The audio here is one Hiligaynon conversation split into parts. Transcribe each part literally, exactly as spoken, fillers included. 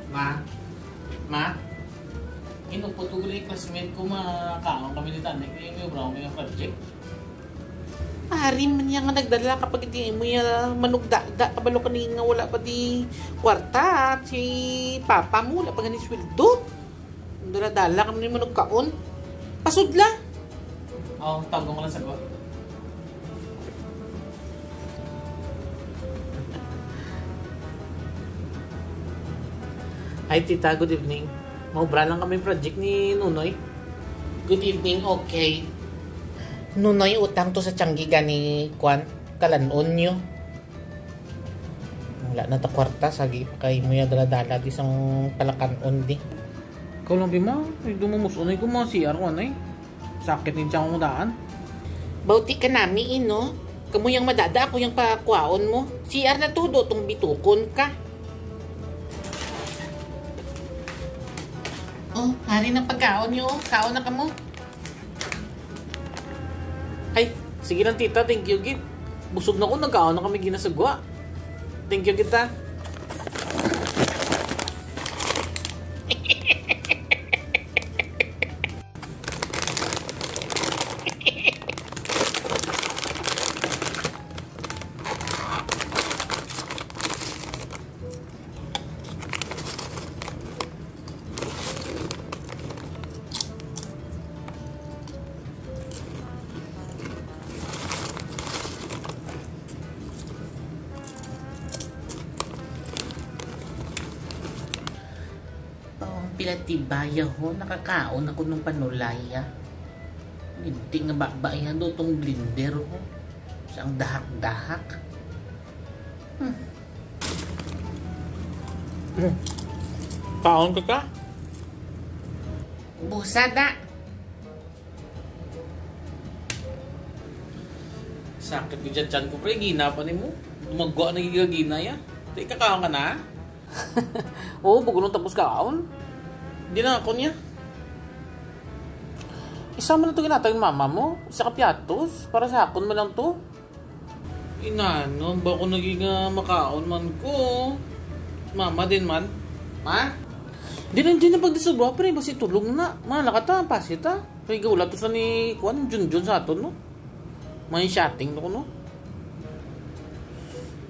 Ma? Ma? Inupot ko gali classmate ko, makaon kami ni Tani, kay may obra kami nga project. Ari man niya nga nagdala ka pag di mo ya manugdada, kabalo ka ni nga wala pa di kwarta, si papa mo wala pa gani sweldo. Dala-dala kami ni manugkaon. Pasudla. Oh, tago ko lang sa ko. Hi, tita. Good evening. Maubra lang kami project ni Nunoy. Good evening, okay. Nunoy, utang to sa tiyanggi gani, kwan, kalanon niyo. Wala na ta kwarta, sagi pa kay mo ya dala-dala di sang palakan-on di. Ikaw lang, Bima, ay dumumus-on ay ko mga C R ko, anay. Sakit ni tiyan kong daan. Bauti ka nami, ino. Kamo yang madada, ako yang pakwaon mo. C R na todo tong bitukon ka. Oh, hari ng pagkaon niyo, oh. Kaon na kamo. Ay, sige lang, tita. Thank you, gid. Busog na ko. Nagkaon na kami ginasagwa. Thank you, gid, ta. Oh, ang pila tibaya, ho. Nakakaon ako ng panulaya. Hindi nga babaihan daw tong blender, ho. Sa ang dahak-dahak. Hmm. Hmm. Kaon ka ka? Busada. Sakit ko dyan, tiyan ko, pre. Gina pa ni mo. Dumagwa na gigagina ya. Di kakaon ka na? Oo, bugulong tapos kaon. Di na ako niya. Isa man na to ginatag ni mama mo. Isa ka piatos. Para sa akon mo lang to. Inanon ba ako naging, ah, makaon man ko? Mama din man. Ma? Di na, di na pagdisubra, pre. Basi tulog na. Ma, nakata, pasit, ah. Kay gawla to sa ni, kuan, Junjun sa aton, no? May shooting na ko, no?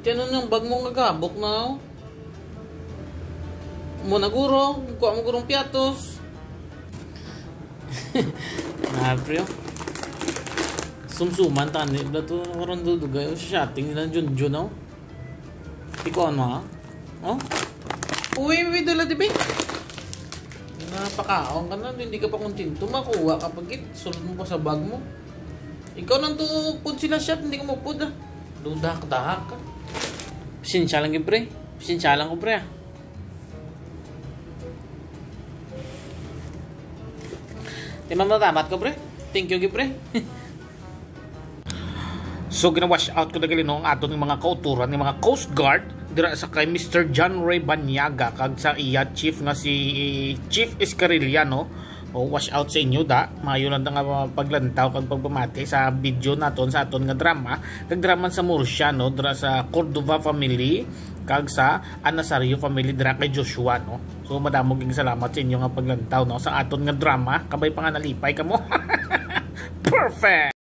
Tiyan, ano nang bag mo nga gabok na, oh? Mo na guro, kuha mo gurong piatos. Na, pre, oh. Sumsuman, tani, bla to, karon dudugay, oh, shooting nila, Junjun, oh. Tikuan mo, ha? Oh? Uy, uy, dala, di, be. Napakaon ka na, hindi ka pa kontento, makuha ka pa, gid. Sulod mo pa sa bag mo. Ikaw nang tuupod sila, shot, hindi ka mupod, ah. Dudahak-dahak ka. Pasensya lang, gid, pre. Pasensya lang ko, pre, ah. Di man matamat ko, pre. Thank you, gid, pre. So, gina-wash out ko na gali, no, ang aton nga mga kauturan, nga mga Coast Guard, dira sa kay Mister John Ray Banyaga, kag sa iya chief nga si Chief Escarilla, no? O, wash out sa inyo, da. Maayo lang nga paglantaw kag pagpamati sa video naton sa aton nga drama, kag drama sa Murcia, no? Dira sa Cordova family, kag sa Anasario family, dira kay Joshua, no? So, madamo ging salamat sa inyo nga paglantaw, no? Sa aton nga drama, kabay pa nga nalipay kamo. Perfect!